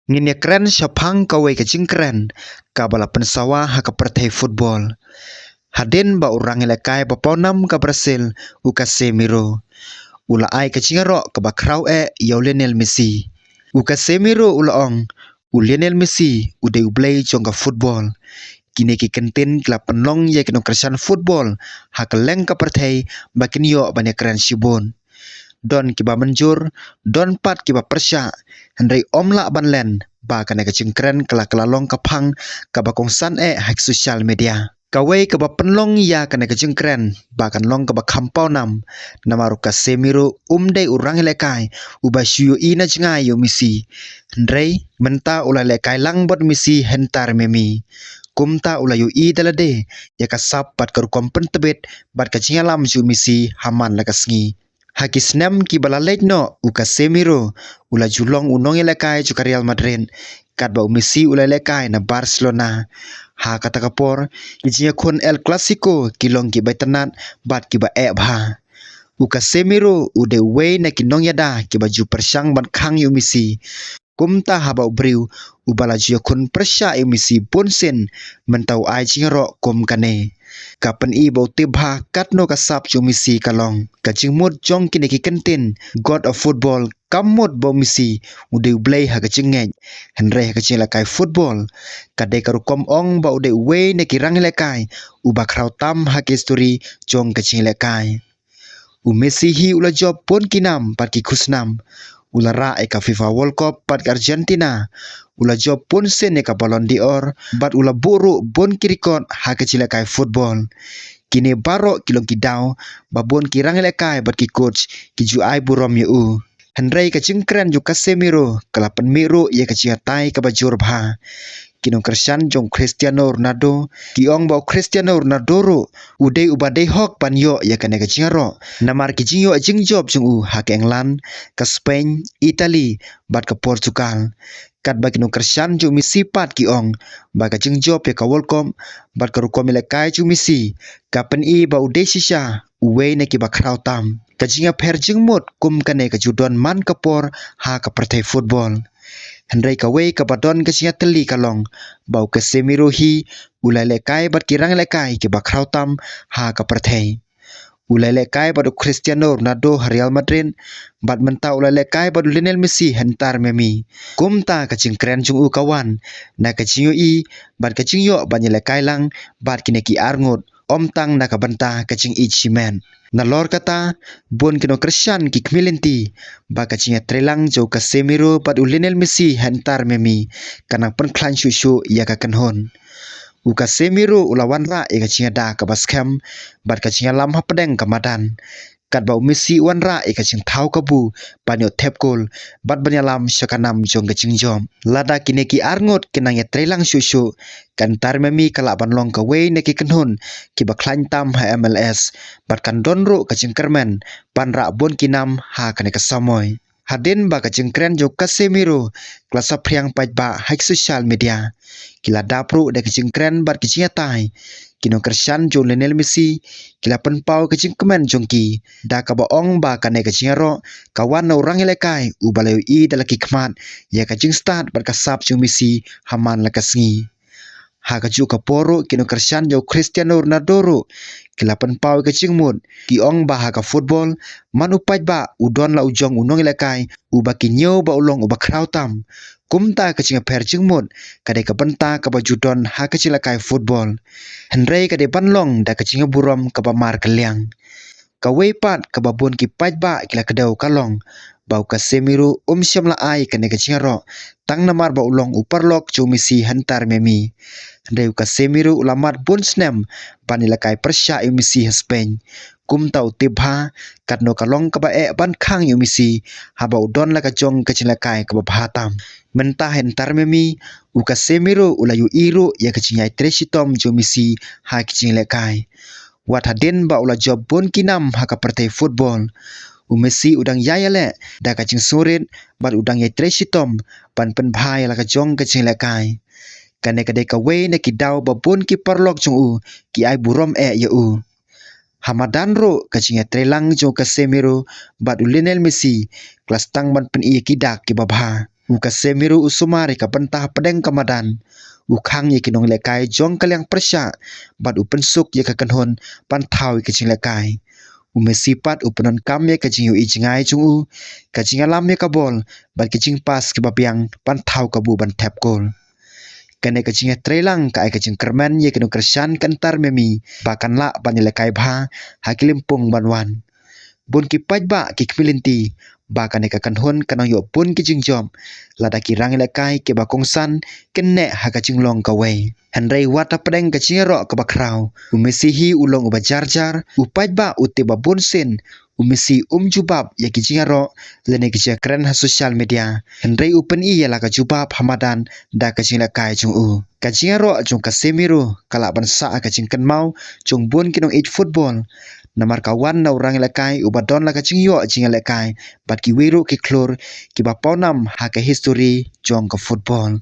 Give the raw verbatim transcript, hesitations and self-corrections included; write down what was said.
Ngin ïa kren shaphang kawei ka jingkren kaba la pynsawa ha ka pyrthei football. Hadien ba u rangïalehkai ba pawnam ka Brazil, u Casemiro, u la ai ka jingïaroh kaba khraw eh ïa u Lionel Messi. U Casemiro u la ong, u Lionel Messi u dei u blei jong ka football. Kine ki kyntien ki la pynlong ïa ki nongkyrshan football ha kylleng ka pyrthei ba kin ïoh ban ïa kren shibun. Don kiba mynjur, don pat kiba pyrshah, hynrei ym lah ban len ba kane ka jingkren ka la kylla long ka phang kaba kongsan eh ha ki social media. Kawei kaba pynlong ïa kane ka jingkren ba kan long kaba kham pawnam, namar u Casemiro um dei u rangïalehkai uba shu ïohi na jngai ïa u Messi. Hynrei mynta u la lehkai lang bad Messi hyntar miami. Kumta u la ïohi da lade ïa ka sap bad ka rukom pyntbit bad ka jingïalam jong u Messi ha man la ka sngi. Ha ki snem kiba la leit noh, u Casemiro u la ju long u nongïalehkai jong ka Real Madrid, katba u Messi u la lehkai na Barcelona. Ha kata ka por, ki jingïakhun El Clasico ki long kiba itynnad bad kiba eh bha. U Casemiro u dei uwei na ki nongïada kiba ju pyrshang ban khang ïa u Messi. Kumta haba u briew uba la ju ïakhun pyrshah ïa u Messi bunsien, mynta u ai jingïaroh kum kane, ka pyni ba u tip bha katno ka sap jong u Messi ka long. Ka jingmut jong kine ki kyntien God of Football kam mut ba u Messi u dei u blei ha ka jingngeit, hynrei ha ka jingïalehkai football ka dei ka rukom ong ba u dei uwei na ki rangïalehkai uba khraw tam ha ka histori jong ka jingïalehkai. U Messi hi u la jop bun ki nam bad ki khusnam. U la rah ïa ka FIFA World Cup bad ka Argentina. U la jop bunsien ïa ka Ballon d'Or bad u la buh ruh bun ki record ha ka jingïalehkai football. Kine baroh ki long ki daw ba bun ki rangïalehkai bad ki coach ki ju ai burom ïa u. Hynrei ka jingkren jong u Casemiro ka la pynmih ruh ïa ka jingïatai kaba jur bha. Ki nongkyrshan jong u Cristiano Ronaldo ki ong ba u Cristiano Ronaldo ruh u dei uba dei hok ban ïoh ïa kane ka jingïaroh, namar ki jingïoh jingjop jong u ha ka England, ka Spain, Italy bad ka Portugal. Katba ki nongkyrshan jong u Messi pat ki ong ba ka jingjop ïa ka World Cup bad ka rukom ïalehkai jong u Messi ka pyni ba u dei shisha uwei na kiba khraw tam. Ka jingïapher jingmut kum kane ka ju don man ka por ha ka pyrthei football. Hynrei kawei kaba don ka jingïatylli ka long ba u Casemiro hi u la lehkai bad ki rangïalehkai kiba khraw tam ha ka pyrthei. U la lehkai bad u Cristiano Ronaldo ha Real Madrid, bad mynta u la lehkai bad u Lionel Messi ha Inter Miami. Kumta ka jingkren jong u ka wan na ka jingïohi bad ka jingïoh ban ïalehkai lang bad kine ki arngut, ym tang na ka bynta ka jingïeit shimet. Nalor kata, bun ki nongkyrshan ki khmih lynti ba ka jingïatreilang jong u Casemiro bad u Lionel Messi ha Inter Miami ka nang pynkhlaiñ shuh shuh ïa ka kynhun. U Casemiro u la wanrah ïa ka jingïada kaba skhem bad ka jingïalam hapdeng ka madan, katba u Messi u wanrah ïa ka jingthaw kabu ban ïoh thep kol bad ban ïalam sha ka nam jong ka jingjop. Lada kine ki arngut ki nang ïatreilang shuh shuh, ka Inter Miami ka lah ban long kawei na ki kynhun kiba khlaiñ tam ha M L S bad kan don ruh ka jingkyrmen ban rah bun ki nam ha kane ka samoi. Hadien ba ka jingkren jong u Casemiro ka la saphriang paidbah ha ki social media, ki la dap ruh da ka jingkren bad ka jingïatai. Ki nongkyrshan jong u Lionel Messi ki la pynpaw ka jingkmen jong ki da kaba ong ba kane ka jingïaroh ka wan na u rangïalehkai uba la ïohi da la ki khmat ïa ka jingstad bad ka sap jong u Messi ha man la ka sngi. Ha kajuh ka por ruh ki nongkyrshan jong u Cristiano Ronaldo ruh ki la pynpaw ïa ka jingmut, ki ong ba ha ka football man u paidbah u don la u jong u nongïalehkai uba ki ñiew ba u long uba khraw tam. Kumta ka jingïapher jingmut ka dei ka bynta kaba ju don ha ka jingïalehkai football, hynrei ka dei ban long da ka jingïaburom kaba markylliang. Kawei pat kaba bun ki paidbah ki la kdew ka long ba u Casemiro um shym la ai kane ka jingïaroh tang namar ba u long u paralok jong u Messi ha Inter Miami. Hynrei u Casemiro u la mad bun snem ban ïalehkai pyrshah ïa u Messi ha Spain. Kumta u tip bha katno ka long kaba eh ban khang ïa u Messi haba u don la ka jong ka jingïalehkai kaba bha tam. Mynta ha Inter Miami, u Casemiro u la ïohi ruh ïa ka jingïatrei shitom jong u Messi ha ki jingïalehkai. Wat hadien ba u la jop bun ki nam ha ka pyrthei football, u Messi u dang ïai ïaleh da ka jingsngewrit bad u dang ïatrei shitom ban pynbha ïa la ka jong ka jingïalehkai. Kane ka dei kawei na ki daw ba bun ki paralok jong u ki ai burom eh ïa u. Ha madan ruh ka jingïatreilang jong u Casemiro bad u Lionel Messi ka la sdang ban pyni ïa ki dak kiba bha. U Casemiro u sumar ïa ka bynta hapdeng ka madan. U khang ïa ki nonglehkai jong ka liang pyrshah bad u pynsuk ïa ka kynhun ban thaw ïa ka jinglehkai. U Messi pat u pyndonkam ïa ka jingïohi jngai jong u, ka jingïalam ïa ka bol bad ka jingpas kaba biang ban thaw ka buh ban thep gol. Kane ka jingïatreilang ka ai ka jingkyrmen ïa ki nongkyrshan ka Inter Miami ba kan lah ban ïalehkai bha ha ki lympung ban wan. Bun ki paidbah ki khmih lynti ba kane ka kynhun kan nang ïoh bun ki jingjop lada ki rangïalehkai kiba kongsan kin neh ha ka jinglong kawei. Hynrei wat hapdeng ka jingïaroh kaba khraw, u Messi hi u long uba jar jar, u paidbah u tip ba bun sien u Messi um jubab ïa ki jingïaroh lane ki jingïakren ha social media. Hynrei u pyni ïa la ka jubab ha madan da ka jinglehkai jong u. Ka jingïaroh jong u Casemiro ka lah ban sah ka jingkynmaw jong bun ki nongïeit football. Namar ka wan na u rangïalehkai uba don la ka jingïoh jingïalehkai bad kiwei ruh ki khlur kiba pawnam ha ka histori jong ka football.